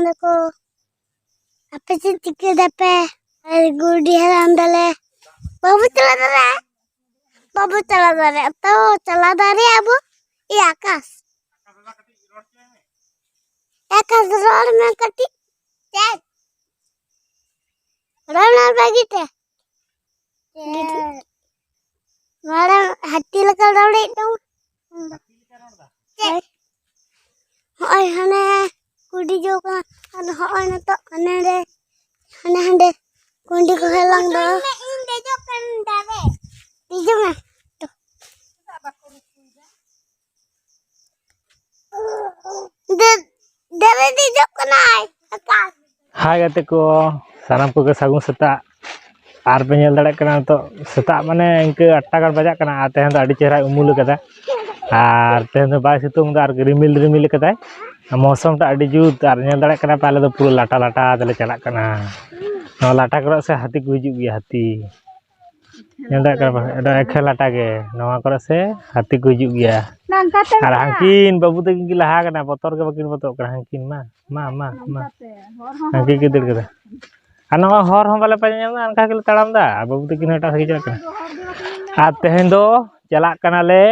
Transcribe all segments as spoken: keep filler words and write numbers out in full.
ᱛᱟᱠᱚ, ᱟᱯᱮ ᱪᱮᱫ ᱪᱤᱠᱟᱹ ᱫᱟᱯᱮ? ᱟᱨ ᱜᱩᱰᱤ ᱦᱟᱞᱟᱝ ᱫᱟᱞᱮ᱾ ᱵᱟᱵᱚ ᱪᱟᱞᱟᱣ ᱫᱟᱲᱮᱭᱟᱜᱼᱟ, ᱵᱟᱵᱚ ᱪᱟᱞᱟᱣ ᱫᱟᱲᱮᱭᱟᱜᱼᱟ᱾ ᱛᱚ, ᱪᱟᱞᱟᱣ ᱫᱟᱲᱮᱭᱟᱜᱼᱟ ᱵᱚ᱾ ᱮ ᱟᱠᱟᱥ, ᱟᱠᱟᱥ, ᱨᱚᱲ ᱢᱮ ᱠᱟᱹᱴᱤᱡ᱾ ᱪᱮᱫ? ᱨᱚᱲ ᱢᱮ ᱵᱷᱟᱹᱜᱤ ᱛᱮ᱾ ᱪᱮᱫ? ᱱᱚᱰᱮ ᱦᱟᱹᱛᱤ ᱞᱮᱠᱟ ᱨᱚᱲᱮᱫ ᱫᱚ᱾ ᱦᱳᱭ᱾ ᱦᱚᱸᱜᱼᱚᱭ ᱦᱟᱱᱮ ᱠᱩᱰᱤ ᱡᱚ ᱠᱟᱱᱟ᱾ ᱟᱨ ᱦᱚᱸᱜᱼᱚᱭ ᱱᱤᱛᱚᱜ ᱦᱟᱱᱮ ᱨᱮ, ᱦᱟᱱᱮ ᱦᱟᱸᱰᱮ ᱠᱩᱸᱰᱤ ᱠᱚ ᱦᱟᱞᱟᱝ ᱫᱚ᱾ ᱤᱧ ᱫᱮᱡᱚᱜ ᱠᱟᱱ ᱫᱟᱨᱮ᱾ ᱫᱮᱡᱚᱜ ᱢᱮ᱾ ᱫᱮ-, ᱫᱮᱨᱮ ᱫᱮᱡᱚᱜ ᱠᱟᱱᱟᱭ᱾ ᱟᱠᱟᱥ᱾ ᱦᱟᱭ ᱜᱟᱛᱮ ᱠᱚ, ᱥᱟᱱᱟᱢ ᱠᱚᱜᱮ ᱥᱟᱹᱜᱩᱱ ᱥᱮᱛᱟᱜ᱾ ᱟᱨ ᱯᱮ ᱧᱮᱞ ᱫᱟᱲᱮᱭᱟᱜ ᱠᱟᱱᱟ, ᱱᱤᱛᱚᱜ ᱥᱮᱛᱟᱜ ᱢᱟᱱᱮ ᱤᱱᱠᱟᱹ ᱟᱴ ᱴᱟ ᱜᱟᱱ ᱵᱟᱡᱟᱜ ᱠᱟᱱᱟ᱾ ᱟᱨ ᱛᱮᱦᱮᱧ ᱫᱚ ᱟᱹᱰᱤ ᱪᱮᱦᱨᱟᱭ ᱩᱢᱩᱞ ᱟᱠᱟᱫᱟ᱾ ᱟᱨ ᱛᱮᱦᱮᱧ ᱫᱚ ᱵᱟᱭ ᱥᱤᱛᱩᱝ ᱮᱫᱟ, ᱟᱨ ᱨᱤᱢᱤᱞ ᱨᱤᱢᱤᱞ ᱟᱠᱟᱫᱟᱭ᱾ ᱢᱳᱥᱚᱢ ᱴᱟ ᱟᱹᱰᱤ ᱡᱩᱛ᱾ ᱟᱨ ᱧᱮᱞ ᱫᱟᱲᱮᱭᱟᱜ ᱠᱟᱱᱟ ᱯᱮ, ᱟᱞᱮ ᱫᱚ ᱯᱩᱨᱟᱹ ᱞᱟᱴᱟ ᱞᱟᱴᱟ ᱛᱮᱞᱮ ᱪᱟᱞᱟᱜ ᱠᱟᱱᱟ᱾ ᱱᱚᱣᱟ ᱞᱟᱴᱟ ᱠᱚᱨᱮ ᱥᱮ ᱦᱟᱹᱛᱤ ᱠᱚ ᱦᱤᱡᱩᱜ ᱜᱮᱭᱟ, ᱦᱟᱹᱛᱤ᱾ ᱧᱮᱞ ᱫᱟᱲᱮᱭᱟᱜ ᱠᱟᱱᱟ ᱯᱮ, ᱮᱠᱷᱮᱱ ᱞᱟᱴᱟ ᱜᱮ᱾ ᱱᱚᱣᱟ ᱠᱚᱨᱮ ᱥᱮ ᱦᱟᱹᱛᱤ ᱠᱚ ᱦᱤᱡᱩᱜ ᱜᱮᱭᱟ᱾ ᱱᱚᱝᱠᱟ ᱛᱮ ᱟᱨ ᱢᱮᱱᱟᱜᱼᱟ᱾ ᱦᱟᱹᱱᱠᱤᱱ ᱵᱟᱹᱵᱩ ᱛᱟᱹᱠᱤᱱ ᱠᱤᱱ ᱞᱟᱦᱟ ᱠᱟᱱᱟ, ᱵᱚᱛᱚᱨ ᱜᱮ ᱵᱟᱹᱠᱤᱱ ᱵᱚᱛᱚᱨᱚᱜ ᱠᱟᱱᱟ ᱦᱟᱹᱱᱠᱤᱱ ᱢᱟ᱾ ᱢᱟ, ᱢᱟ, ᱢᱟ᱾ ᱱᱚᱝᱠᱟ ᱛᱮ᱾ ᱦᱚᱨ ᱦᱚᱸ ᱦᱟᱹᱱᱠᱤᱱ ᱦᱚᱨ ᱠᱤᱱ ᱫᱟᱹᱲ ᱠᱟᱫᱟ᱾ ᱟᱨ ᱱᱚᱣᱟ ᱦᱚᱨ ᱦᱚᱸ ᱵᱟᱞᱮ ᱯᱟᱸᱡᱟ ᱧᱟᱢ ᱮᱫᱟ, ᱚᱱᱠᱟ ᱜᱮᱞᱮ ᱛᱟᱲᱟᱢ ᱮᱫᱟ᱾ ᱟᱨ ᱵᱟᱹᱵᱩ ᱛᱟᱹᱠᱤᱱ ᱦᱚᱸ ᱮᱴᱟᱜ ᱥᱮᱫ ᱠᱤᱱ ᱪᱟᱞᱟᱜ ᱠᱟᱱᱟ᱾ ᱟᱨ ᱛᱮᱦᱮᱧ ᱫᱚ ᱪᱟᱞᱟᱜ ᱠᱟᱱᱟᱞᱮ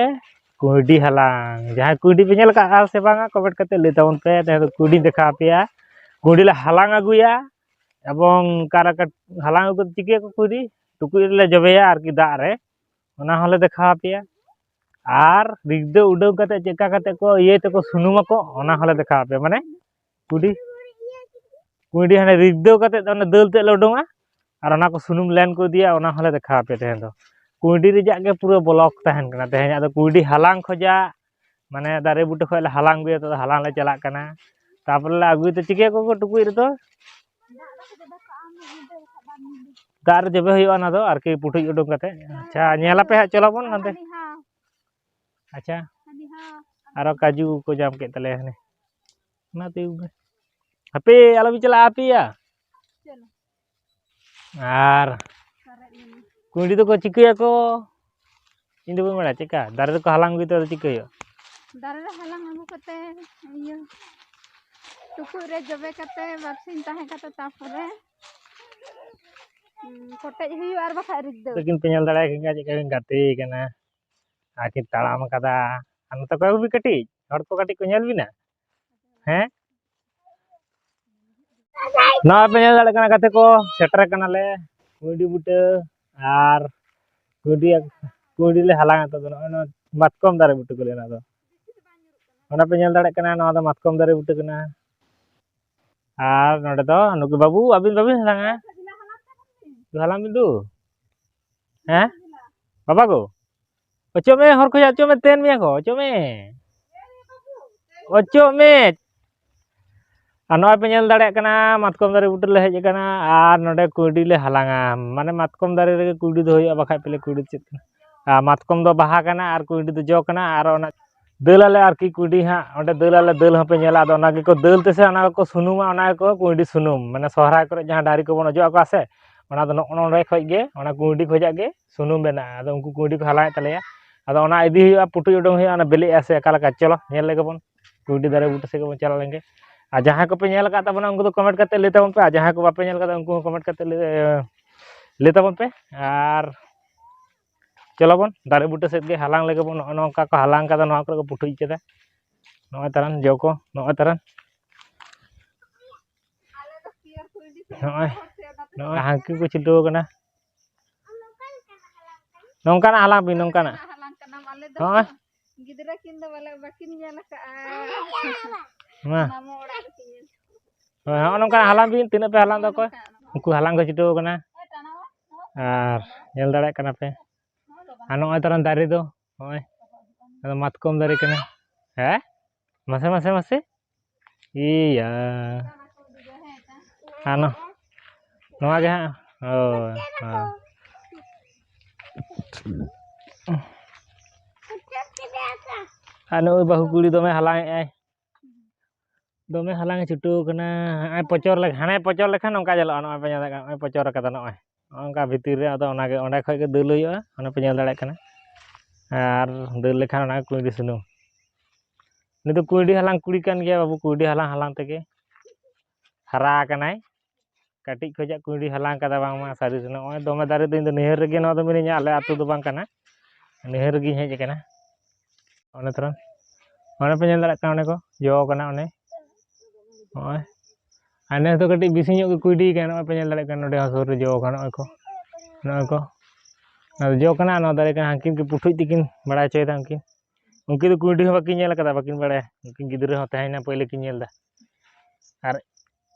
ᱠᱩᱸᱭᱰᱤ ᱦᱟᱞᱟᱝ᱾ ᱡᱟᱦᱟᱸᱭ ᱠᱩᱸᱭᱰᱤ ᱯᱮ ᱧᱮᱞ ᱟᱠᱟᱫᱼᱟ ᱥᱮ ᱵᱟᱝᱟ, comment ᱠᱟᱛᱮ ᱞᱟᱹᱭ ᱛᱟᱵᱚᱱ ᱯᱮ᱾ ᱛᱮᱦᱮᱧ ᱫᱚ ᱠᱩᱸᱭᱰᱤᱧ ᱫᱮᱠᱷᱟᱣ ᱟᱯᱮᱭᱟ᱾ ᱠᱩᱸᱭᱰᱤ ᱞᱮ ᱦᱟᱞᱟᱝ ᱟᱹᱜᱩᱭᱟ᱾ ᱮᱵᱚᱝ ᱚᱠᱟᱨᱮ ᱠᱟᱹᱴ-, ᱦᱟᱞᱟᱝ ᱟᱹᱜᱩ ᱠᱟᱛᱮ ᱪᱤᱠᱟᱹᱭᱟᱠᱚ ᱠᱩᱸᱭᱰᱤ? ᱴᱩᱠᱩᱡ ᱨᱮᱞᱮ ᱡᱚᱵᱮᱭᱟ ᱟᱨᱠᱤ ᱫᱟᱜ ᱨᱮ, ᱚᱱᱟ ᱦᱚᱸᱞᱮ ᱫᱮᱠᱷᱟᱣ ᱟᱯᱮᱭᱟ᱾ ᱟᱨ ᱨᱤᱫ ᱫᱚ ᱩᱰᱟᱹᱣ ᱠᱟᱛᱮ ᱪᱮᱫᱠᱟ ᱠᱟᱛᱮ ᱠᱚ ᱤᱭᱟᱹᱭ ᱛᱮᱠᱚ ᱥᱩᱱᱩᱢᱟᱠᱚ, ᱚᱱᱟ ᱦᱚᱸᱞᱮ ᱫᱮᱠᱷᱟᱣ ᱟᱯᱮᱭᱟ᱾ ᱢᱟᱱᱮ ᱠᱩᱸᱭᱰᱤ, ᱠᱩᱸᱭᱰᱤ ᱦᱟᱱᱮ ᱨᱤᱫ ᱫᱚ ᱠᱟᱛᱮ ᱚᱱᱟ ᱫᱟᱹᱞ ᱛᱮᱫ ᱞᱮ ᱩᱰᱩᱝᱟ, ᱟᱨ ᱚᱱᱟ ᱠᱚ ᱥᱩᱱᱩᱢ ᱞᱮᱱ ᱠᱚ ᱤᱫᱤᱭᱟ, ᱚᱱᱟ ᱦᱚᱸᱞᱮ ᱫᱮᱠᱷᱟᱣ ᱟᱯᱮᱭᱟ ᱛᱮᱦᱮᱧ ᱫᱚ᱾ ᱠᱩᱸᱭᱰᱤ ᱨᱮᱭᱟᱜ ᱜᱮ ᱯᱩᱨᱟᱹ vlog ᱛᱟᱦᱮᱱ ᱠᱟᱱᱟ ᱛᱮᱦᱮᱧᱟᱜ ᱫᱚ᱾ ᱠᱩᱸᱭᱰᱤ ᱦᱟᱞᱟᱝ ᱠᱷᱚᱡᱟᱜ ᱢᱟᱱᱮ ᱫᱟᱨᱮ ᱵᱩᱴᱟᱹ ᱠᱷᱚᱡ ᱞᱮ ᱦᱟᱞᱟᱝ ᱟᱹᱜᱩᱭᱟ, ᱛᱚ ᱦᱟᱞᱟᱝ ᱞᱮ ᱪᱟᱞᱟᱜ ᱠᱟᱱᱟ᱾ ᱛᱟᱨᱯᱚᱨᱮ ᱞᱮ ᱟᱹᱜᱩᱭ ᱛᱮ ᱪᱤᱠᱟᱹᱭᱟᱠᱚ ᱴᱩᱠᱩᱡ ᱨᱮᱫᱚ? ᱫᱟᱜ ᱨᱮ ᱡᱚᱵᱮ ᱦᱩᱭᱩᱜᱼᱟ ᱚᱱᱟ ᱫᱚ ᱟᱨᱠᱤ, ᱯᱩᱴᱩᱡ ᱩᱰᱩᱝ ᱠᱟᱛᱮ᱾ ᱟᱪᱪᱷᱟ, ᱧᱮᱞ ᱟᱯᱮ ᱦᱟᱸᱜ, ᱪᱚᱞᱚ ᱵᱚᱱ ᱱᱚᱸᱰᱮ᱾ ᱟᱪᱪᱷᱟ, ᱟᱨᱚ ᱠᱟᱡᱩ ᱠᱚ ᱧᱟᱢ ᱠᱮᱫ ᱛᱟᱞᱮᱭᱟ ᱦᱟᱱᱮ᱾ ᱚᱱᱟ ᱛᱤᱭᱳᱜ ᱢᱮ᱾ ᱦᱟᱯᱮ, ᱟᱞᱚ ᱵᱤᱱ ᱪᱟᱞᱟᱜᱼᱟ, ᱟᱯᱮᱭᱟ᱾ ᱟᱨ ᱠᱩᱸᱭᱰᱤ ᱫᱚᱠᱚ ᱪᱤᱠᱟᱹᱭᱟᱠᱚ? ᱤᱧ ᱫᱚ ᱵᱟᱹᱧ ᱵᱟᱲᱟᱭᱟ ᱪᱮᱫᱠᱟ᱾ ᱫᱟᱨᱮ ᱨᱮᱠᱚ ᱦᱟᱞᱟᱝ ᱟᱹᱜᱩᱭ ᱛᱮ ᱟᱫᱚ ᱪᱤᱠᱟᱹ ᱦᱩᱭᱩᱜᱼᱟ? ᱫᱟᱨᱮ ᱨᱮ ᱦᱟᱞᱟᱝ ᱟᱹᱜᱩ ᱠᱟᱛᱮ ᱤᱭᱟᱹ᱾ ᱴᱩᱠᱩᱡ ᱨᱮ ᱡᱚᱵᱮ ᱠᱟᱛᱮ ᱵᱟᱨᱥᱤᱧ ᱛᱟᱦᱮᱸ ᱠᱟᱛᱮ ᱛᱟᱨᱯᱚᱨᱮ, ᱦᱩᱸ, ᱠᱚᱴᱮᱡ ᱦᱩᱭᱩᱜᱼᱟ ᱟᱨ ᱵᱟᱠᱷᱟᱡ ᱨᱤᱫ ᱫᱟᱹᱞ᱾ ᱛᱟᱹᱠᱤᱱ ᱯᱮ ᱧᱮᱞ ᱫᱟᱲᱮᱭᱟᱠᱤᱱ ᱠᱟᱱᱟ ᱪᱮᱫ ᱞᱮᱠᱟ ᱠᱤᱱ ᱜᱟᱛᱮ ᱠᱟᱱᱟ ᱟᱨ ᱠᱤᱱ ᱛᱟᱲᱟᱢ ᱠᱟᱫᱟ᱾ ᱟᱨ ᱱᱚᱛᱮ ᱠᱚᱭᱚᱜ ᱵᱤᱱ ᱠᱟᱹᱴᱤᱡ, ᱦᱚᱲ ᱠᱚ ᱠᱟᱹᱴᱤᱡ ᱠᱚ ᱧᱮᱞ ᱵᱤᱱᱟ᱾ ᱦᱮᱸ, ᱱᱚᱣᱟ ᱯᱮ ᱧᱮᱞ ᱫᱟᱲᱮᱭᱟᱜ ᱠᱟᱱᱟ ᱜᱟᱛᱮ ᱠᱚ, ᱥᱮᱴᱮᱨ ᱠᱟᱱᱟᱞᱮ ᱠᱩᱸᱭᱰᱤ ᱵᱩᱴᱟᱹ᱾ ᱟᱨ ᱠᱩᱸᱭᱰᱤ, ᱠᱩᱸᱭᱰᱤ ᱞᱮ ᱦᱟᱞᱟᱝ ᱮᱫ ᱫᱚ ᱱᱚᱜᱼᱚᱭ ᱱᱚᱣᱟ ᱢᱟᱛᱠᱚᱢ ᱫᱟᱨᱮ ᱵᱩᱴᱟᱹ ᱠᱚᱨᱮ᱾ ᱚᱱᱟ ᱫᱚ, ᱚᱱᱟ ᱯᱮ ᱧᱮᱞ ᱫᱟᱲᱮᱭᱟᱜ ᱠᱟᱱᱟ, ᱱᱚᱣᱟ ᱫᱚ ᱢᱟᱛᱠᱚᱢ ᱫᱟᱨᱮ ᱵᱩᱴᱟᱹ ᱠᱟᱱᱟ᱾ ᱟᱨ ᱱᱚᱰᱮ ᱫᱚ ᱱᱩᱠᱩ ᱵᱟᱹᱵᱩ, ᱟᱹᱵᱤᱱ ᱵᱟᱹᱵᱤᱱ ᱦᱟᱞᱟᱝᱟ? ᱦᱟᱞᱟᱝ ᱵᱤᱱ ᱫᱩ᱾ ᱦᱮᱸ? ᱵᱟᱵᱟ ᱜᱳ? ᱚᱪᱚᱜ ᱢᱮ, ᱦᱚᱲ ᱠᱷᱚᱱ ᱚᱪᱚᱜ ᱢᱮ, ᱛᱮᱱ ᱢᱮᱭᱟ ᱠᱚ, ᱚᱪᱚᱜ ᱢᱮ᱾ ᱚᱪᱚᱜ ᱢᱮ᱾ ᱟᱨ ᱱᱚᱜᱼᱚᱭ ᱯᱮ ᱧᱮᱞ ᱫᱟᱲᱮᱭᱟᱜ ᱠᱟᱱᱟ, ᱢᱟᱛᱠᱚᱢ ᱫᱟᱨᱮ ᱵᱩᱴᱟᱹ ᱨᱮᱞᱮ ᱦᱮᱡ ᱟᱠᱟᱱᱟ ᱟᱨ ᱱᱚᱰᱮ ᱠᱩᱸᱭᱰᱤ ᱞᱮ ᱦᱟᱞᱟᱝᱟ᱾ ᱢᱟᱱᱮ ᱢᱟᱛᱠᱚᱢ ᱫᱟᱨᱮ ᱨᱮᱜᱮ ᱠᱩᱸᱭᱰᱤ ᱫᱚ ᱦᱩᱭᱩᱜᱼᱟ, ᱵᱟᱠᱷᱟᱡ ᱯᱮ ᱞᱟᱹᱭᱟ ᱠᱩᱸᱭᱰᱤ ᱫᱚ ᱪᱮᱫ ᱠᱟᱱᱟ? ᱟᱨ ᱢᱟᱛᱠᱚᱢ ᱫᱚ ᱵᱟᱦᱟ ᱠᱟᱱᱟ ᱟᱨ ᱠᱩᱸᱭᱰᱤ ᱫᱚ ᱡᱚ ᱠᱟᱱᱟ᱾ ᱟᱨ ᱚᱱᱟ ᱫᱟᱹᱞ ᱟᱞᱮ ᱟᱨᱠᱤ, ᱠᱩᱸᱭᱰᱤ ᱦᱟᱸᱜ ᱚᱸᱰᱮ ᱫᱟᱹᱞ ᱟᱞᱮ, ᱫᱟᱹᱞ ᱦᱚᱸᱯᱮ ᱧᱮᱞᱟ᱾ ᱟᱫᱚ ᱚᱱᱟ ᱜᱮᱠᱚ ᱫᱟᱹᱞ ᱛᱮᱥᱮ ᱚᱱᱟ ᱜᱮᱠᱚ ᱥᱩᱱᱩᱢᱟ, ᱚᱱᱟ ᱜᱮᱠᱚ ᱠᱩᱸᱭᱰᱤ ᱥᱩᱱᱩᱢ, ᱢᱟᱱᱮ ᱥᱚᱦᱨᱟᱭ ᱠᱚᱨᱮ ᱡᱟᱦᱟᱸ ᱰᱟᱝᱨᱤ ᱠᱚᱵᱚᱱ ᱚᱡᱚᱜ ᱟᱠᱚᱣᱟ ᱥᱮ, ᱚᱱᱟ ᱫᱚ ᱱᱚᱜᱼᱚ ᱱᱚᱰᱮ ᱠᱷᱚᱡ ᱜᱮ, ᱚᱱᱟ ᱠᱩᱸᱭᱰᱤ ᱠᱷᱚᱡᱟᱜ ᱜᱮ ᱥᱩᱱᱩᱢ ᱵᱮᱱᱟᱜᱼᱟ᱾ ᱟᱫᱚ ᱩᱱᱠᱩ ᱠᱩᱸᱭᱰᱤ ᱠᱚ ᱦᱟᱞᱟᱝᱮᱫ ᱛᱟᱞᱮᱭᱟ᱾ ᱟᱫᱚ ᱚᱱᱟ ᱤᱫᱤ ᱦᱩᱭᱩᱜᱼᱟ, ᱯᱩᱴᱩᱡ ᱩᱰᱩᱝ ᱦᱩᱭᱩᱜᱼᱟ, ᱚᱱᱟ ᱵᱤᱞᱤᱜᱼᱟ ᱥᱮ ᱚᱠᱟ ᱞᱮᱠᱟ᱾ ᱪᱚᱞᱚ ᱧᱮᱞ ᱞᱮᱜᱮ ᱵᱚᱱ, ᱠᱩᱸᱭᱰᱤ ᱫᱟᱨᱮ ᱵᱩᱴᱟᱹ ᱥᱮᱫ ᱜᱮᱵᱚᱱ ᱪᱟᱞᱟᱣ ᱞᱮᱱ ᱜᱮ᱾ ᱟᱨ ᱡᱟᱦᱟᱸᱭ ᱠᱚᱯᱮ ᱧᱮᱞ ᱟᱠᱟᱫ ᱛᱟᱵᱚᱱᱟ ᱩᱱᱠᱩ ᱫᱚ ᱠᱚᱢᱮᱱᱴ ᱠᱟᱛᱮ ᱞᱟᱹᱭ ᱛᱟᱵᱚᱱ ᱯᱮ, ᱟᱨ ᱡᱟᱦᱟᱸᱭ ᱠᱚ ᱵᱟᱯᱮ ᱧᱮᱞ ᱟᱠᱟᱫᱟ ᱩᱱᱠᱩ ᱦᱚᱸ ᱠᱚᱢᱮᱱᱴ ᱠᱟᱛᱮ ᱞᱟᱹᱭ, ᱞᱟᱹᱭ ᱛᱟᱵᱚᱱ ᱯᱮ᱾ ᱟᱨ ᱪᱚᱞᱚ ᱵᱚᱱ ᱫᱟᱨᱮ ᱵᱩᱴᱟᱹ ᱥᱮᱫ ᱜᱮ ᱦᱟᱞᱟᱝ ᱞᱮᱜᱮ ᱵᱚᱱ᱾ ᱱᱚᱜᱼᱚ ᱱᱚᱝᱠᱟ ᱠᱚ ᱦᱟᱞᱟᱝ ᱠᱟᱫᱟ, ᱱᱚᱣᱟ ᱠᱚᱨᱮ ᱠᱚ ᱯᱩᱴᱩᱡ ᱠᱟᱫᱟ᱾ ᱱᱚᱜᱼᱚᱭ ᱛᱟᱨᱟᱱ ᱡᱚ ᱠᱚ, ᱱᱚᱜᱼᱚᱭ ᱛᱟᱨᱟᱱ, ᱱᱚᱜᱼᱚᱭ, ᱱᱚᱜᱼᱚᱭ ᱦᱟᱹᱝᱠᱤ ᱠᱚ ᱪᱷᱩᱴᱟᱹᱣ ᱠᱟᱱᱟ᱾ ᱱᱚᱝᱠᱟᱱᱟᱜ ᱦᱟᱞᱟᱝ ᱵᱤᱱ, ᱱᱚᱝᱠᱟᱱᱟᱜ᱾ ᱦᱟᱞᱟᱝ ᱠᱟᱱᱟᱢ, ᱟᱞᱮ ᱫᱚ ᱦᱚᱸᱜᱼᱚᱭ᱾ ᱜᱤᱫᱽᱨᱟᱹ ᱠᱤᱱ ᱫᱚ ᱵᱟᱞᱮ, ᱵᱟᱹᱠᱤᱱ ᱧᱮᱞ ᱟᱠᱟᱫᱼᱟ᱾ ᱢᱟ᱾ ᱢᱟᱢᱚ ᱚᱲᱟᱜ ᱨᱮᱠᱤᱱ ᱧᱮᱞ᱾ ᱦᱳᱭ, ᱦᱚᱸᱜᱼᱚ ᱱᱚᱝᱠᱟᱱᱟᱜ ᱦᱟᱞᱟᱝ ᱵᱤᱱ, ᱛᱤᱱᱟᱹᱜ ᱯᱮ ᱦᱟᱞᱟᱝ ᱫᱟ ᱚᱠᱚᱭ? ᱩᱱᱠᱩ ᱦᱟᱞᱟᱝ ᱠᱚ ᱪᱷᱩᱴᱟᱹᱣ ᱠᱟᱱᱟ᱾ ᱟᱨ ᱧᱮᱞ ᱫᱟᱲᱮᱭᱟᱜ ᱠᱟᱱᱟ ᱯᱮ᱾ ᱟᱨ ᱱᱚᱜᱼᱚᱭ ᱛᱟᱨᱟᱱ ᱫᱟᱨᱮ ᱫᱚ, ᱱᱚᱜᱼᱚᱭ᱾ ᱟᱫᱚ ᱢᱟᱛᱠᱚᱢ ᱫᱟᱨᱮ ᱠᱟᱱᱟ᱾ ᱦᱮᱸ? ᱢᱟᱥᱮ, ᱢᱟᱥᱮ, ᱢᱟᱥᱮ᱾ ᱤᱭᱟ᱾ ᱟᱨ ᱱᱚ-, ᱱᱚᱣᱟ ᱜᱮ ᱦᱟᱸᱜ᱾ ᱦᱳᱭ, ᱦᱳᱭ᱾ ᱟᱨ ᱱᱩᱭ ᱵᱟᱹᱦᱩ ᱠᱩᱲᱤ ᱫᱚᱢᱮ ᱦᱟᱞᱟᱝ ᱮᱜᱼᱟᱭ᱾ ᱫᱚᱢᱮ ᱦᱟᱞᱟᱝ ᱮ ᱪᱷᱩᱴᱟᱹᱣ ᱠᱟᱱᱟ᱾ ᱦᱟᱱᱮ ᱯᱚᱪᱚᱨ ᱞᱮᱠᱷᱟᱱ, ᱦᱟᱱᱮ ᱯᱚᱪᱚᱨ ᱞᱮᱠᱷᱟᱱ ᱱᱚᱝᱠᱟ ᱧᱮᱞᱚᱜᱼᱟ᱾ ᱱᱚᱜᱼᱚᱭ ᱯᱮ ᱧᱮᱞ ᱫᱟᱲᱮᱭᱟᱜ ᱠᱟᱱᱟ, ᱱᱚᱜᱼᱚᱭ ᱯᱚᱪᱚᱨ ᱠᱟᱫᱟ ᱱᱚᱜᱼᱚᱭ᱾ ᱱᱚᱜᱼᱚ ᱱᱚᱝᱠᱟ ᱵᱷᱤᱛᱤᱨ ᱨᱮ, ᱟᱫᱚ ᱚᱱᱟᱜᱮ, ᱚᱸᱰᱮ ᱠᱷᱚᱡ ᱜᱮ ᱫᱟᱹᱞ ᱦᱩᱭᱩᱜᱼᱟ, ᱚᱱᱮ ᱯᱮ ᱧᱮᱞ ᱫᱟᱲᱮᱭᱟᱜ ᱠᱟᱱᱟ᱾ ᱟᱨ ᱫᱟᱹᱞ ᱞᱮᱠᱷᱟᱱ ᱚᱱᱟ ᱠᱩᱸᱭᱰᱤ ᱥᱩᱱᱩᱢ᱾ ᱩᱱᱤ ᱫᱚ ᱠᱩᱸᱭᱰᱤ ᱦᱟᱞᱟᱝ ᱠᱩᱲᱤ ᱠᱟᱱ ᱜᱮᱭᱟ ᱵᱟᱹᱵᱩ, ᱠᱩᱸᱭᱰᱤ ᱦᱟᱞᱟᱝ ᱦᱟᱞᱟᱝ ᱛᱮᱜᱮ ᱦᱟᱨᱟ ᱟᱠᱟᱱᱟᱭ᱾ ᱠᱟᱹᱴᱤᱡ ᱠᱷᱚᱱᱟᱜ ᱠᱩᱸᱭᱰᱤ ᱦᱟᱞᱟᱝ ᱠᱟᱫᱟ ᱵᱟᱝᱢᱟ ᱥᱟᱹᱨᱤ ᱥᱮ ᱱᱚᱜᱼᱚᱭ ᱫᱚᱢᱮ ᱫᱟᱨᱮ ᱫᱚ ᱤᱧ ᱫᱚ ᱱᱟᱹᱭᱦᱟᱹᱨ ᱨᱮᱜᱮ ᱱᱚᱣᱟ ᱫᱚ ᱢᱤᱱᱟᱹᱧᱟ, ᱟᱞᱮ ᱟᱹᱛᱩ ᱫᱚ ᱵᱟᱝ ᱠᱟᱱᱟ, ᱱᱟᱹᱭᱦᱟᱹᱨ ᱨᱮᱜᱮᱧ ᱦᱮᱡ ᱟᱠᱟᱱᱟ᱾ ᱚᱱᱮ ᱛᱚᱨᱟ ᱚᱱᱮ ᱯᱮ ᱧᱮᱞ ᱫᱟᱲᱮᱭᱟᱜ ᱠᱟᱱᱟ, ᱚᱱᱮ ᱠᱚ ᱡᱚ ᱠᱟᱱᱟ, ᱚᱱᱮ ᱱᱚᱜᱼᱚᱭ᱾ ᱟᱨ ᱱᱮᱥ ᱫᱚ ᱠᱟᱹᱴᱤᱡ ᱵᱮᱥᱤ ᱧᱚᱜ ᱜᱮ ᱠᱩᱸᱭᱰᱤ ᱠᱟᱱᱟ, ᱱᱚᱜᱼᱚᱭ ᱯᱮ ᱧᱮᱞ ᱫᱟᱲᱮᱭᱟᱜ ᱠᱟᱱᱟ, ᱱᱚᱸᱰᱮ ᱦᱚᱸ ᱥᱩᱨ ᱨᱮ ᱡᱚ ᱠᱟᱱᱟ, ᱱᱚᱜᱼᱚᱭ ᱠᱚ, ᱱᱚᱜᱼᱚᱭ ᱠᱚ᱾ ᱚᱱᱟ ᱫᱚ ᱡᱚ ᱠᱟᱱᱟ, ᱱᱚᱣᱟ ᱫᱟᱨᱮ ᱠᱟᱱᱟ, ᱦᱟᱹᱱᱠᱤᱱ ᱠᱤᱱ ᱯᱩᱴᱷᱩᱡ ᱛᱤᱠᱤᱱ ᱵᱟᱲᱟᱭ ᱦᱚᱪᱚᱭᱮᱫᱟ ᱩᱱᱠᱤᱱ᱾ ᱩᱱᱠᱤᱱ ᱫᱚ ᱠᱩᱸᱭᱰᱤ ᱦᱚᱸ ᱵᱟᱹᱠᱤᱱ ᱧᱮᱞ ᱠᱟᱫᱟ, ᱵᱟᱹᱠᱤᱱ ᱵᱟᱲᱟᱭᱟ᱾ ᱩᱱᱠᱤᱱ ᱜᱤᱫᱽᱨᱟᱹ ᱦᱚᱸ ᱛᱟᱦᱮᱸᱭᱮᱱᱟ, ᱯᱟᱹᱭᱞᱟᱹ ᱠᱤᱱ ᱧᱮᱞ ᱮᱫᱟ᱾ ᱟᱨ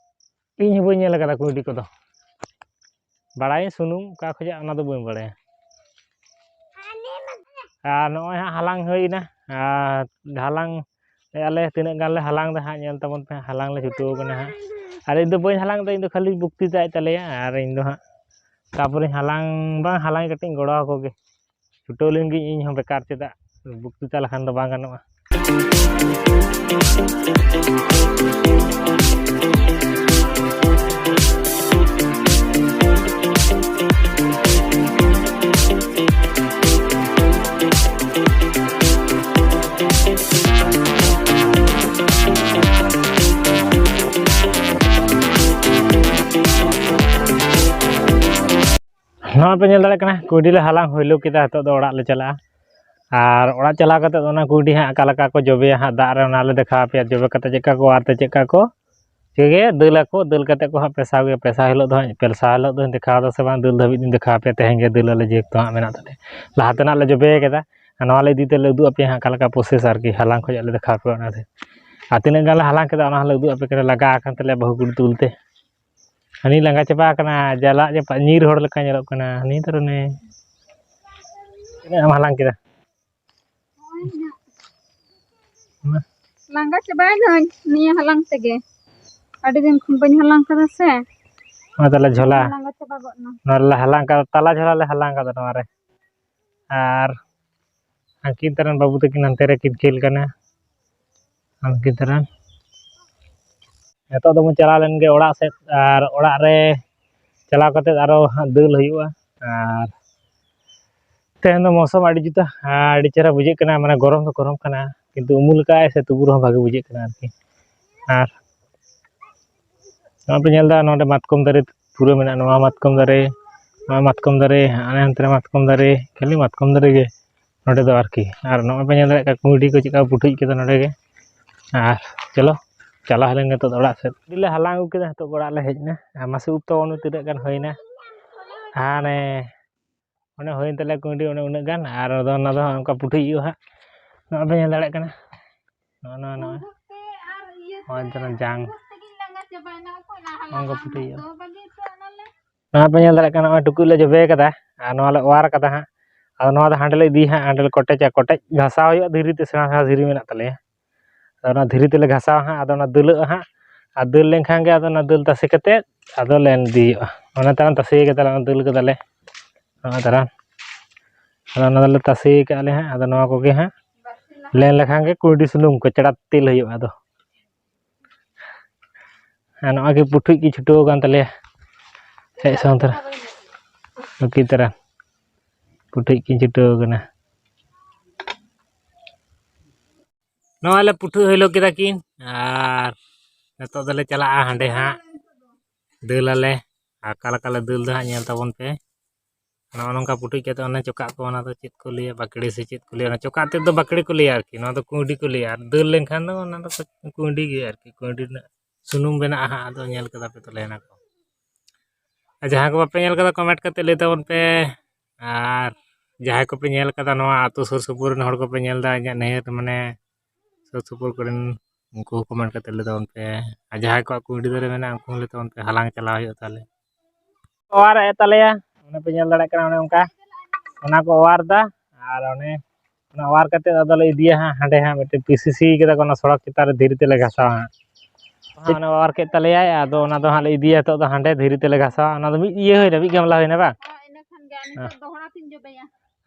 ᱤᱧ ᱦᱚᱸ ᱵᱟᱹᱧ ᱧᱮᱞ ᱠᱟᱫᱟ ᱠᱩᱸᱭᱰᱤ ᱠᱚᱫᱚ᱾ ᱵᱟᱲᱟᱭᱟᱹᱧ ᱥᱩᱱᱩᱢ ᱚᱠᱟ ᱠᱷᱚᱡᱟᱜ, ᱚᱱᱟ ᱫᱚ ᱵᱟᱹᱧ ᱵᱟᱲᱟᱭᱟ᱾ ᱟᱨ ᱱᱚᱜᱼᱚᱭ ᱦᱟᱸᱜ ᱦᱟᱞᱟᱝ ᱦᱩᱭᱱᱟ, ᱟᱨ ᱦᱟᱞᱟᱝ ᱮ ᱟᱞᱮ ᱛᱤᱱᱟᱹᱜ ᱜᱟᱱ ᱞᱮ ᱦᱟᱞᱟᱝ ᱮᱫᱟ ᱦᱟᱸᱜ, ᱧᱮᱞ ᱛᱟᱵᱚᱱ ᱯᱮ, ᱦᱟᱞᱟᱝ ᱞᱮ ᱪᱷᱩᱴᱟᱹᱣ ᱠᱟᱱᱟ ᱦᱟᱸᱜ᱾ ᱟᱨ ᱤᱧ ᱫᱚ ᱵᱟᱹᱧ ᱦᱟᱞᱟᱝ ᱮᱫᱟ, ᱤᱧ ᱫᱚ ᱠᱷᱟᱹᱞᱤ ᱵᱚᱠᱛᱤᱛᱟᱭᱮᱫ ᱛᱟᱞᱮᱭᱟ᱾ ᱟᱨ ᱤᱧ ᱫᱚ ᱦᱟᱸᱜ ᱛᱟᱯᱚᱨᱮᱧ ᱦᱟᱞᱟᱝ, ᱵᱟᱝ ᱦᱟᱞᱟᱝ ᱠᱟᱹᱴᱤᱡ ᱤᱧ ᱜᱚᱲᱚ ᱟᱠᱚ ᱜᱮ᱾ ᱪᱷᱩᱴᱟᱹᱣ ᱞᱮᱱ ᱜᱤᱧ ᱤᱧ ᱦᱚᱸ, ᱵᱮᱠᱟᱨ ᱪᱮᱫᱟᱜ ᱵᱚᱠᱛᱤᱛᱟ ᱞᱮᱠᱷᱟᱱ ᱫᱚ ᱵᱟᱝ ᱜᱟᱱᱚᱜᱼᱟ᱾ ᱱᱚᱣᱟ ᱯᱮ ᱧᱮᱞ ᱫᱟᱲᱮᱭᱟᱜ ᱠᱟᱱᱟ, ᱠᱩᱸᱭᱰᱤ ᱞᱮ ᱦᱟᱞᱟᱝ ᱦᱩᱭᱞᱩ ᱠᱮᱫᱟ᱾ ᱱᱤᱛᱚᱜ ᱫᱚ ᱚᱲᱟᱜ ᱞᱮ ᱪᱟᱞᱟᱜᱼᱟ᱾ ᱟᱨ ᱚᱲᱟᱜ ᱪᱟᱞᱟᱣ ᱠᱟᱛᱮᱫ ᱚᱱᱟ ᱠᱩᱸᱭᱰᱤ ᱦᱟᱸᱜ ᱚᱠᱟ ᱞᱮᱠᱟ ᱠᱚ ᱡᱚᱵᱮᱭᱟ ᱦᱟᱸᱜ ᱫᱟᱜ ᱨᱮ, ᱚᱱᱟ ᱞᱮ ᱫᱮᱠᱷᱟᱣ ᱟᱯᱮᱭᱟ᱾ ᱡᱚᱵᱮ ᱠᱟᱛᱮᱫ ᱪᱮᱫ ᱠᱟ ᱠᱚ ᱟᱨ ᱛᱮ ᱪᱮᱫ ᱠᱟ ᱠᱚ ᱪᱤᱠᱟᱹᱭᱟ, ᱫᱟᱹᱞ ᱟᱠᱚ᱾ ᱫᱟᱹᱞ ᱠᱟᱛᱮᱫ ᱠᱚ ᱦᱟᱸᱜ ᱯᱮᱥᱟᱣ ᱜᱮᱭᱟ᱾ ᱯᱮᱥᱟᱣ ᱦᱤᱞᱳᱜ ᱫᱚ ᱦᱟᱸᱜ, ᱯᱮᱥᱟᱣ ᱦᱤᱞᱳᱜ ᱫᱚᱧ ᱫᱮᱠᱷᱟᱣ ᱫᱟ ᱥᱮ ᱵᱟᱝ, ᱫᱟᱹᱞ ᱫᱷᱟᱹᱵᱤᱡ ᱫᱚᱧ ᱫᱮᱠᱷᱟᱣ ᱟᱯᱮᱭᱟ᱾ ᱛᱮᱦᱮᱧ ᱜᱮ ᱫᱟᱹᱞ ᱟᱞᱮ ᱡᱮᱦᱮᱛᱩ ᱦᱟᱸᱜ ᱢᱮᱱᱟᱜ ᱛᱟᱞᱮᱭᱟ᱾ ᱞᱟᱦᱟ ᱛᱮᱱᱟᱜ ᱞᱮ ᱡᱚᱵᱮ ᱠᱟᱫᱟ, ᱟᱨ ᱱᱚᱣᱟ ᱞᱮ ᱤᱫᱤ ᱛᱮᱞᱮ ᱩᱫᱩᱜ ᱟᱯᱮᱭᱟ ᱦᱟᱸᱜ ᱚᱠᱟ ᱞᱮᱠᱟ process ᱟᱨᱠᱤ, ᱦᱟᱞᱟᱝ ᱠᱷᱚᱡᱟᱜ ᱞᱮ ᱫᱮᱠᱷᱟᱣ ᱟᱯᱮᱭᱟ ᱚᱱᱟ ᱨᱮ᱾ ᱟᱨ ᱛᱤᱱᱟᱹᱜ ᱜᱟᱱ ᱞᱮ ᱦᱟᱞᱟᱝ ᱠᱮᱫᱟ ᱚᱱᱟ ᱦᱚᱸᱞᱮ ᱩᱫᱩᱜ ᱟᱯᱮ ᱠᱟᱱᱟ᱾ ᱞᱟᱜᱟ ᱟᱠᱟᱱ ᱛᱟᱞᱮᱭᱟ ᱵᱟᱹᱦᱩ ᱠᱩᱲᱤ ᱛᱩᱞ ᱛᱮ᱾ ᱦᱟᱹᱱᱤ ᱞᱟᱸᱜᱟ ᱪᱟᱵᱟ ᱟᱠᱟᱱᱟ, ᱡᱟᱞᱟᱜ ᱡᱟᱯᱟᱜ ᱧᱤᱨ ᱦᱚᱲ ᱞᱮᱠᱟ ᱧᱮᱞᱚᱜ ᱠᱟᱱᱟ ᱦᱟᱹᱱᱤ ᱫᱚ᱾ ᱨᱮᱱᱮ ᱛᱤᱱᱟᱹᱜ ᱮᱢ ᱦᱟᱞᱟᱝ ᱠᱮᱫᱟ? ᱞᱟᱸᱜᱟ ᱪᱟᱵᱟᱭᱮᱱᱟᱹᱧ ᱱᱤᱭᱟᱹ ᱦᱟᱞᱟᱝ ᱛᱮᱜᱮ, ᱟᱹᱰᱤ ᱫᱤᱱ ᱠᱷᱚᱱ ᱵᱟᱹᱧ ᱦᱟᱞᱟᱝ ᱠᱟᱫᱟ ᱥᱮ᱾ ᱱᱚᱣᱟ ᱛᱟᱞᱮ ᱡᱷᱚᱞᱟ, ᱞᱟᱸᱜᱟ ᱪᱟᱵᱟ ᱜᱚᱫ ᱱᱟ᱾ ᱱᱚᱣᱟ ᱨᱮᱞᱮ ᱦᱟᱞᱟᱝ ᱠᱟᱫᱟ, ᱛᱟᱞᱟ ᱡᱷᱚᱞᱟ ᱞᱮ ᱦᱟᱞᱟᱝ ᱠᱟᱫᱟ ᱱᱚᱣᱟ ᱨᱮ᱾ ᱟᱨ ᱦᱟᱹᱱᱠᱤᱱ ᱛᱟᱨᱟᱱ ᱵᱟᱹᱵᱩ ᱛᱟᱹᱠᱤᱱ ᱦᱟᱱᱛᱮ ᱨᱮᱠᱤᱱ ᱠᱷᱮᱞ ᱠᱟᱱᱟ᱾ ᱦᱟᱹᱱᱠᱤᱱ ᱛᱟᱨᱟᱱ ᱱᱤᱛᱚᱜ ᱫᱚᱵᱚᱱ ᱪᱟᱞᱟᱣ ᱞᱮᱱ ᱜᱮ ᱚᱲᱟᱜ ᱥᱮᱫ, ᱟᱨ ᱚᱲᱟᱜ ᱨᱮ ᱪᱟᱞᱟᱣ ᱠᱟᱛᱮᱫ ᱟᱨᱚ ᱦᱟᱸᱜ ᱫᱟᱹᱞ ᱦᱩᱭᱩᱜᱼᱟ᱾ ᱟᱨ ᱛᱮᱦᱮᱧ ᱫᱚ ᱢᱳᱥᱚᱢ ᱟᱹᱰᱤ ᱡᱩᱛᱟ, ᱟᱹᱰᱤ ᱪᱮᱦᱨᱟ ᱵᱩᱡᱷᱟᱹᱜ ᱠᱟᱱᱟ, ᱢᱟᱱᱮ ᱜᱚᱨᱚᱢ ᱫᱚ ᱜᱚᱨᱚᱢ ᱠᱟᱱᱟ, ᱠᱤᱱᱛᱩ ᱩᱢᱩᱞ ᱠᱟᱜᱼᱟᱭ ᱥᱮ, ᱛᱚᱵᱩ ᱨᱮᱦᱚᱸ ᱵᱷᱟᱜᱮ ᱵᱩᱡᱷᱟᱹᱜ ᱠᱟᱱᱟ ᱟᱨᱠᱤ᱾ ᱟᱨ ᱱᱚᱜᱼᱚᱭ ᱯᱮ ᱧᱮᱞ ᱮᱫᱟ, ᱱᱚᱰᱮ ᱢᱟᱛᱠᱚᱢ ᱫᱟᱨᱮ ᱯᱩᱨᱟᱹ ᱢᱮᱱᱟᱜᱼᱟ, ᱱᱚᱣᱟ ᱢᱟᱛᱠᱚᱢ ᱫᱟᱨᱮ, ᱱᱚᱣᱟ ᱢᱟᱛᱠᱚᱢ ᱫᱟᱨᱮ, ᱦᱟᱱᱮ ᱦᱟᱱᱛᱮ ᱨᱮ ᱢᱟᱛᱠᱚᱢ ᱫᱟᱨᱮ, ᱠᱷᱟᱹᱞᱤ ᱢᱟᱛᱠᱚᱢ ᱫᱟᱨᱮ ᱜᱮ ᱱᱚᱰᱮ ᱫᱚ ᱟᱨᱠᱤ᱾ ᱟᱨ ᱱᱚᱜᱼᱚᱭ ᱯᱮ ᱧᱮᱞ ᱫᱟᱲᱮᱭᱟᱜ ᱠᱟᱱᱟ ᱠᱩᱸᱭᱰᱤ ᱠᱚ ᱪᱮᱫᱠᱟ ᱯᱩᱴᱷᱩᱡ ᱠᱮᱫᱟ ᱱᱚᱰᱮ ᱜᱮ᱾ ᱟᱨ ᱪᱚᱞᱚ, ᱪᱟᱞᱟᱣ ᱦᱩᱭ ᱞᱮᱱ ᱜᱮ ᱱᱤᱛᱚᱜ ᱫᱚ ᱚᱲᱟᱜ ᱥᱮᱫ᱾ ᱠᱩᱸᱭᱰᱤ ᱞᱮ ᱦᱟᱞᱟᱝ ᱟᱹᱜᱩ ᱠᱮᱫᱟ, ᱱᱤᱛᱚᱜ ᱜᱮ ᱚᱲᱟᱜ ᱞᱮ ᱦᱮᱡ ᱮᱱᱟ᱾ ᱟᱨ ᱢᱟᱥᱮ ᱩᱵ ᱛᱟᱵᱚᱱ ᱛᱤᱱᱟᱹᱜ ᱜᱟᱱ ᱦᱩᱭᱱᱟ᱾ ᱦᱟᱱᱮ ᱚᱱᱮ ᱦᱩᱭᱮᱱ ᱛᱟᱞᱮᱭᱟ ᱠᱩᱸᱭᱰᱤ ᱚᱱᱮ ᱩᱱᱟᱹᱜ ᱜᱟᱱ, ᱟᱨ ᱟᱫᱚ ᱚᱱᱟ ᱫᱚ ᱦᱟᱸᱜ ᱚᱱᱠᱟ ᱯᱩᱴᱷᱩᱡ ᱦᱩᱭᱩᱜᱼᱟ ᱦᱟᱸᱜ᱾ ᱱᱚᱜᱼᱚᱭ ᱯᱮ ᱧᱮᱞ ᱫᱟᱲᱮᱭᱟᱜ ᱠᱟᱱᱟ, ᱱᱚᱜᱼᱚ ᱱᱚᱣᱟ, ᱱᱚᱜᱼᱚᱭ, ᱱᱚᱜᱼᱚᱭ ᱛᱟᱨᱟ ᱡᱟᱝ, ᱱᱚᱜᱼᱚ ᱱᱚᱝᱠᱟ ᱯᱩᱴᱷᱩᱡ ᱦᱩᱭᱩᱜᱼᱟ᱾ ᱱᱚᱣᱟ ᱯᱮ ᱧᱮᱞ ᱫᱟᱲᱮᱭᱟᱜ ᱠᱟᱱᱟ, ᱱᱚᱜᱼᱚᱭ ᱴᱩᱠᱩᱡ ᱞᱮ ᱡᱚᱵᱮ ᱠᱟᱫᱟ, ᱟᱨ ᱱᱚᱣᱟ ᱞᱮ ᱚᱣᱟᱨ ᱠᱟᱫᱟ ᱦᱟᱸᱜ᱾ ᱟᱫᱚ ᱱᱚᱣᱟ ᱫᱚ ᱦᱟᱸᱰᱮ ᱞᱮ ᱤᱫᱤᱭᱟ ᱦᱟᱸᱜ, ᱦᱟᱸᱰᱮ ᱞᱮ ᱠᱚᱴᱮᱡᱟ, ᱠᱚᱴᱮᱡ ᱜᱷᱟᱥᱟᱣ ᱦᱩᱭᱩᱜᱼᱟ ᱫᱷᱤᱨᱤ ᱛᱮ, ᱥᱮᱬᱟ ᱥᱮᱬᱟ ᱫᱷᱤᱨᱤ ᱢᱮᱱᱟᱜ ᱛᱟᱞᱮᱭᱟ᱾ ᱟᱫᱚ ᱚᱱᱟ ᱫᱷᱤᱨᱤ ᱛᱮᱞᱮ ᱜᱷᱟᱥᱟᱣᱟ ᱦᱟᱸᱜ, ᱟᱫᱚ ᱚᱱᱟ ᱫᱟᱹᱞᱟᱹᱜᱼᱟ ᱦᱟᱸᱜ, ᱟᱨ ᱫᱟᱹᱞ ᱞᱮᱱᱠᱷᱟᱱ ᱜᱮ ᱟᱫᱚ ᱚᱱᱟ ᱫᱟᱹᱞ ᱛᱟᱥᱮ ᱠᱟᱛᱮᱫ ᱟᱫᱚ ᱞᱮ ᱤᱫᱤᱭᱟᱜᱼᱟ᱾ ᱚᱱᱟ ᱛᱟᱭᱱᱚᱢ ᱛᱟᱥᱮ ᱠᱟᱫᱟᱞᱮ, ᱚᱱᱟ ᱫᱟᱹᱞ ᱠᱟᱫᱟᱞᱮ, ᱱᱚᱣᱟ ᱛᱟᱨᱟ᱾ ᱟᱫᱚ ᱚᱱᱟ ᱫᱚᱞᱮ ᱛᱟᱥᱮ ᱠᱟᱜᱼᱟ ᱞᱮ ᱦᱟᱸᱜ, ᱟᱫᱚ ᱱᱚᱣᱟ ᱠᱚᱜᱮ ᱦᱟᱸᱜ ᱞᱮᱱ ᱞᱮᱠᱷᱟᱱ ᱜᱮ ᱠᱩᱸᱭᱰᱤ ᱥᱩᱱᱩᱢ ᱠᱚᱪᱲᱟ ᱛᱮᱞ ᱦᱩᱭᱩᱜᱼᱟ ᱟᱫᱚ᱾ ᱟᱨ ᱱᱚᱜᱼᱚᱭ ᱜᱮ ᱯᱩᱴᱷᱩᱡ ᱠᱤᱱ ᱪᱷᱩᱴᱟᱹᱣ ᱟᱠᱟᱱ ᱛᱟᱞᱮᱭᱟ ᱦᱮᱡ ᱥᱟᱶ ᱛᱚᱨᱟ᱾ ᱱᱩᱠᱤᱱ ᱛᱟᱨᱟ ᱯᱩᱴᱷᱩᱡ ᱠᱤᱱ ᱪᱷᱩᱴᱟᱹᱣ ᱟᱠᱟᱱᱟ᱾ ᱱᱚᱜᱼᱚᱭ ᱞᱮ ᱯᱩᱴᱷᱩᱡ ᱦᱤᱞᱳ ᱠᱮᱫᱟ ᱠᱤᱱ, ᱟᱨ ᱱᱤᱛᱚᱜ ᱫᱚᱞᱮ ᱪᱟᱞᱟᱜᱼᱟ ᱦᱟᱸᱰᱮ ᱦᱟᱸᱜ ᱫᱟᱹᱞ ᱟᱞᱮ᱾ ᱟᱨ ᱚᱠᱟ ᱞᱮᱠᱟ ᱞᱮ ᱫᱟᱹᱞ ᱫᱟ ᱦᱟᱸᱜ ᱧᱮᱞ ᱛᱟᱵᱚᱱ ᱯᱮ᱾ ᱱᱚᱜᱼᱚ ᱱᱚᱝᱠᱟ ᱯᱩᱴᱷᱩᱡ ᱠᱟᱛᱮ ᱚᱱᱮ ᱪᱚᱠᱟᱜ ᱠᱚ, ᱚᱱᱟ ᱫᱚ ᱪᱮᱫ ᱠᱚ ᱞᱟᱹᱭᱟ, ᱵᱟᱠᱲᱮ ᱥᱮ ᱪᱮᱫ ᱠᱚ ᱞᱟᱹᱭᱟ, ᱚᱱᱟ ᱪᱚᱠᱟᱜ ᱛᱮᱫ ᱫᱚ ᱵᱟᱠᱲᱮ ᱠᱚ ᱞᱟᱹᱭᱟ ᱟᱨᱠᱤ, ᱱᱚᱣᱟ ᱫᱚ ᱠᱩᱸᱭᱰᱤ ᱠᱚ ᱞᱟᱹᱭᱟ᱾ ᱟᱨ ᱫᱟᱹᱞ ᱞᱮᱱᱠᱷᱟᱱ ᱫᱚ ᱚᱱᱟ ᱫᱚ ᱠᱩᱸᱭᱰᱤ ᱜᱮ ᱟᱨᱠᱤ, ᱠᱩᱸᱭᱰᱤ ᱨᱮᱱᱟᱜ ᱥᱩᱱᱩᱢ ᱵᱮᱱᱟᱜᱼᱟ ᱦᱟᱸᱜ, ᱟᱫᱚ ᱧᱮᱞ ᱠᱟᱫᱟ ᱯᱮ ᱛᱚ, ᱞᱟᱹᱭ ᱱᱟᱠᱚ᱾ ᱟᱨ ᱡᱟᱦᱟᱸᱭ ᱠᱚ ᱵᱟᱯᱮ ᱧᱮᱞ ᱠᱟᱫᱟ, comment ᱠᱟᱛᱮ ᱞᱟᱹᱭ ᱛᱟᱵᱚᱱ ᱯᱮ᱾ ᱟᱨ ᱡᱟᱦᱟᱸᱭ ᱠᱚᱯᱮ ᱧᱮᱞ ᱠᱟᱫᱟ, ᱱᱚᱣᱟ ᱟᱹᱛᱩ ᱥᱩᱨ ᱥᱩᱯᱩᱨ ᱨᱮᱱ ᱦᱚᱲ ᱠᱚᱯᱮ ᱧᱮᱞ ᱫᱟ, ᱤᱧᱟᱹᱜ ᱱᱟᱹᱭᱦᱟᱹᱨ ᱢᱟᱱᱮ ᱥᱩᱨ ᱥᱩᱯᱩᱨ ᱠᱚᱨᱮᱱ, ᱩᱱᱠᱩ ᱦᱚᱸ comment ᱠᱟᱛᱮ ᱞᱟᱹᱭ ᱛᱟᱵᱚᱱ ᱯᱮ᱾ ᱟᱨ ᱡᱟᱦᱟᱸᱭ ᱠᱚᱣᱟᱜ ᱠᱩᱸᱭᱰᱤ ᱫᱟᱨᱮ ᱢᱮᱱᱟᱜᱼᱟ, ᱩᱱᱠᱩ ᱦᱚᱸ ᱞᱟᱹᱭ ᱛᱟᱵᱚᱱ ᱯᱮ, ᱦᱟᱞᱟᱝ ᱪᱟᱞᱟᱣ ᱦᱩᱭᱩᱜᱼᱟ ᱛᱟᱦᱞᱮ᱾ ᱚᱣᱟᱨᱮᱫ ᱛᱟᱞᱮᱭᱟ, ᱚᱱᱮ ᱯᱮ ᱧᱮᱞ ᱫᱟᱲᱮᱭᱟᱜ ᱠᱟᱱᱟ, ᱚᱱᱮ ᱚᱱᱠᱟ ᱚᱱᱟ ᱠᱚ ᱚᱣᱟᱨ ᱫᱟ᱾ ᱟᱨ ᱚᱱᱮ ᱚᱱᱟ ᱚᱣᱟᱨ ᱠᱟᱛᱮ ᱟᱫᱚ ᱞᱮ ᱤᱫᱤᱭᱟ ᱦᱟᱸᱜ ᱦᱟᱸᱰᱮ ᱦᱟᱸᱜ ᱢᱤᱫᱴᱮᱱ PCC ᱠᱟᱫᱟ ᱠᱚ, ᱚᱱᱟ ᱥᱚᱲᱚᱠ ᱪᱮᱛᱟᱱ ᱨᱮ ᱫᱷᱤᱨᱤ ᱛᱮᱞᱮ ᱜᱷᱟᱥᱟᱣᱟ ᱦᱟᱸᱜ᱾ ᱚᱱᱮ ᱚᱣᱟᱨ ᱠᱮᱫ ᱛᱟᱞᱮᱭᱟᱭ, ᱟᱫᱚ ᱚᱱᱟ ᱫᱚ ᱦᱟᱸᱜ ᱞᱮ ᱤᱫᱤᱭᱟ ᱱᱤᱛᱚᱜ ᱫᱚ ᱦᱟᱸᱰᱮ ᱫᱷᱤᱨᱤ ᱛᱮᱞᱮ ᱜᱷᱟᱥᱟᱣᱟ᱾ ᱚᱱᱟ ᱫᱚ ᱢᱤᱫ ᱤᱭᱟᱹ ᱦᱩᱭᱱᱟ, ᱢᱤᱫ ᱜᱟᱢᱞᱟ ᱦᱩᱭᱱᱟ ᱵᱟᱝ?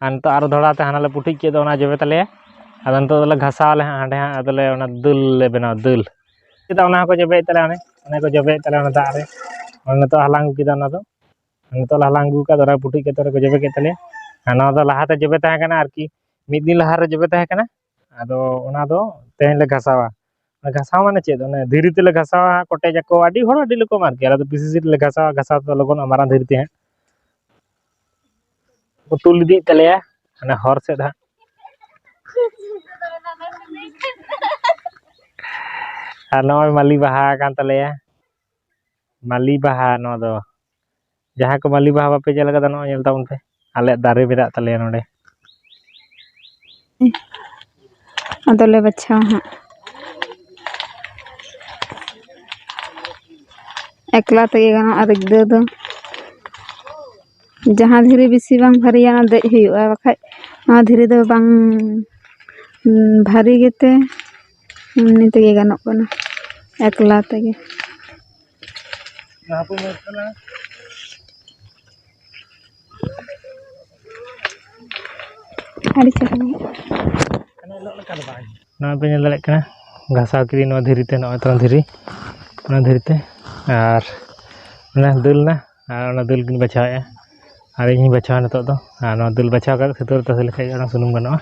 ᱟᱨ ᱱᱤᱛᱚᱜ ᱟᱨᱚ ᱫᱚᱦᱲᱟ ᱛᱮ ᱦᱟᱱᱟ ᱞᱮ ᱯᱩᱴᱩᱡ ᱠᱮᱫ ᱫᱚ, ᱚᱱᱟ ᱡᱚᱵᱮ ᱛᱟᱞᱮᱭᱟ᱾ ᱟᱫᱚ ᱱᱤᱛᱚᱜ ᱫᱚᱞᱮ ᱜᱷᱟᱥᱟᱣ ᱟᱞᱮ ᱦᱟᱸᱜ ᱦᱟᱸᱰᱮ ᱦᱟᱸᱜ, ᱟᱫᱚᱞᱮ ᱚᱱᱟ ᱫᱟᱹᱞ ᱞᱮ ᱵᱮᱱᱟᱣᱟ, ᱫᱟᱹᱞ᱾ ᱪᱮᱫᱟᱜ ᱚᱱᱟ ᱦᱚᱸᱠᱚ ᱡᱚᱵᱮᱭᱮᱫ ᱛᱟᱞᱮᱭᱟ, ᱚᱱᱮ ᱚᱱᱮ ᱠᱚ ᱡᱚᱵᱮᱭᱮᱫ ᱛᱟᱞᱮᱭᱟ ᱚᱱᱟ ᱫᱟᱜ ᱨᱮ᱾ ᱚᱱᱮ ᱱᱤᱛᱚᱜ ᱦᱟᱞᱟᱝ ᱟᱹᱜᱩ ᱠᱮᱫᱟ ᱚᱱᱟ ᱫᱚ, ᱱᱤᱛᱚᱜ ᱞᱮ ᱦᱟᱞᱟᱝ ᱟᱹᱜᱩ ᱠᱟᱫᱟ, ᱚᱱᱟ ᱯᱩᱴᱩᱡ ᱠᱟᱛᱮ ᱚᱱᱟ ᱠᱚ ᱡᱚᱵᱮ ᱠᱮᱫ ᱛᱟᱞᱮᱭᱟ᱾ ᱟᱨ ᱱᱚᱣᱟ ᱫᱚ ᱞᱟᱦᱟᱛᱮ ᱡᱚᱵᱮ ᱛᱟᱦᱮᱸ ᱠᱟᱱᱟ ᱟᱨᱠᱤ, ᱢᱤᱫ ᱫᱤᱱ ᱞᱟᱦᱟᱨᱮ ᱡᱚᱵᱮ ᱛᱟᱦᱮᱸ ᱠᱟᱱᱟ᱾ ᱟᱫᱚ ᱚᱱᱟ ᱫᱚ ᱛᱮᱦᱮᱧ ᱞᱮ ᱜᱷᱟᱥᱟᱣᱟ᱾ ᱜᱷᱟᱥᱟᱣ ᱢᱟᱱᱮ ᱪᱮᱫ? ᱚᱱᱮ ᱫᱷᱤᱨᱤ ᱛᱮᱞᱮ ᱜᱷᱟᱥᱟᱣᱟ, ᱠᱚᱴᱮᱡ ᱟᱠᱚ, ᱟᱹᱰᱤ ᱦᱚᱲ ᱟᱹᱰᱤ ᱨᱚᱠᱚᱢ ᱟᱨᱠᱤ᱾ ᱟᱞᱮ ᱫᱚ ᱵᱮᱥᱤ ᱞᱮ ᱜᱷᱟᱥᱟᱣᱟ, ᱜᱷᱟᱥᱟᱣ ᱛᱮ ᱞᱚᱜᱚᱱᱚᱜᱼᱟ ᱢᱟᱨᱟᱝ ᱫᱷᱤᱨᱤ ᱛᱮ ᱦᱟᱸᱜ᱾ ᱠᱚ ᱛᱩᱞ ᱤᱫᱤᱭᱮᱫ ᱛᱟᱞᱮᱭᱟ ᱦᱟᱱᱮ ᱦᱚᱨ ᱥᱮᱫ ᱦᱟᱸᱜ᱾ ᱟᱨ ᱱᱚᱜᱼᱚᱭ ᱢᱟᱹᱞᱤ ᱵᱟᱦᱟ ᱟᱠᱟᱱ ᱛᱟᱞᱮᱭᱟ, ᱢᱟᱹᱞᱤ ᱵᱟᱦᱟ ᱱᱚᱣᱟ ᱫᱚ᱾ ᱡᱟᱦᱟᱸᱭ ᱠᱚ ᱢᱟᱹᱞᱤ ᱵᱟᱦᱟ ᱵᱟᱯᱮ ᱧᱮᱞ ᱠᱟᱫᱟ, ᱱᱚᱜᱼᱚᱭ ᱧᱮᱞ ᱛᱟᱵᱚᱱ ᱯᱮ, ᱟᱞᱮᱭᱟᱜ ᱫᱟᱨᱮ ᱢᱮᱱᱟᱜ ᱛᱟᱞᱮᱭᱟ ᱱᱚᱰᱮ᱾ ᱟᱫᱚᱞᱮ ᱵᱟᱪᱷᱟᱣᱟ ᱦᱟᱸᱜ᱾ ᱮᱠᱞᱟ ᱛᱮᱜᱮ ᱜᱟᱱᱚᱜᱼᱟ ᱨᱤᱫ ᱫᱚ᱾ ᱡᱟᱦᱟᱸ ᱫᱷᱤᱨᱤ ᱵᱮᱥᱤ ᱵᱟᱝ ᱵᱷᱟᱨᱤᱭᱟ, ᱚᱱᱟ ᱫᱮᱡ ᱦᱩᱭᱩᱜᱼᱟ, ᱵᱟᱠᱷᱟᱡ ᱱᱚᱣᱟ ᱫᱷᱤᱨᱤ ᱫᱚ ᱵᱟᱝ, ᱩᱸ, ᱵᱷᱟᱨᱤ ᱜᱮᱛᱮ ᱮᱢᱱᱤ ᱛᱮᱜᱮ ᱜᱟᱱᱚᱜ ᱠᱟᱱᱟ, ᱮᱠᱞᱟ ᱛᱮᱜᱮ᱾ ᱟᱹᱰᱤ ᱪᱮᱦᱨᱟ᱾ ᱱᱚᱣᱟ ᱯᱮ ᱧᱮᱞ ᱫᱟᱲᱮᱭᱟᱜ ᱠᱟᱱᱟ, ᱜᱷᱟᱥᱟᱣ ᱠᱤᱫᱟᱹᱧ ᱱᱚᱣᱟ ᱫᱷᱤᱨᱤ ᱛᱮ, ᱱᱚᱜᱼᱚᱭ ᱛᱚ ᱫᱷᱤᱨᱤ, ᱚᱱᱟ ᱫᱷᱤᱨᱤ ᱛᱮ, ᱟᱨ ᱚᱱᱟ ᱫᱟᱹᱞ ᱱᱟ, ᱟᱨ ᱚᱱᱟ ᱫᱟᱹᱞ ᱜᱤᱧ ᱵᱟᱪᱷᱟᱣᱮᱫᱼᱟ, ᱟᱨ ᱤᱧ ᱦᱚᱸᱧ ᱵᱟᱪᱷᱟᱣᱟ ᱱᱤᱛᱚᱜ ᱫᱚ᱾ ᱟᱨ ᱱᱚᱣᱟ ᱫᱟᱹᱞ ᱵᱟᱪᱷᱟᱣ ᱠᱟᱛᱮ ᱥᱤᱛᱩᱝ ᱨᱮ ᱛᱟᱥᱮ ᱞᱮᱠᱷᱟᱡ ᱜᱮ ᱚᱱᱟ ᱥᱩᱱᱩᱢ ᱜᱟᱱᱚᱜᱼᱟ᱾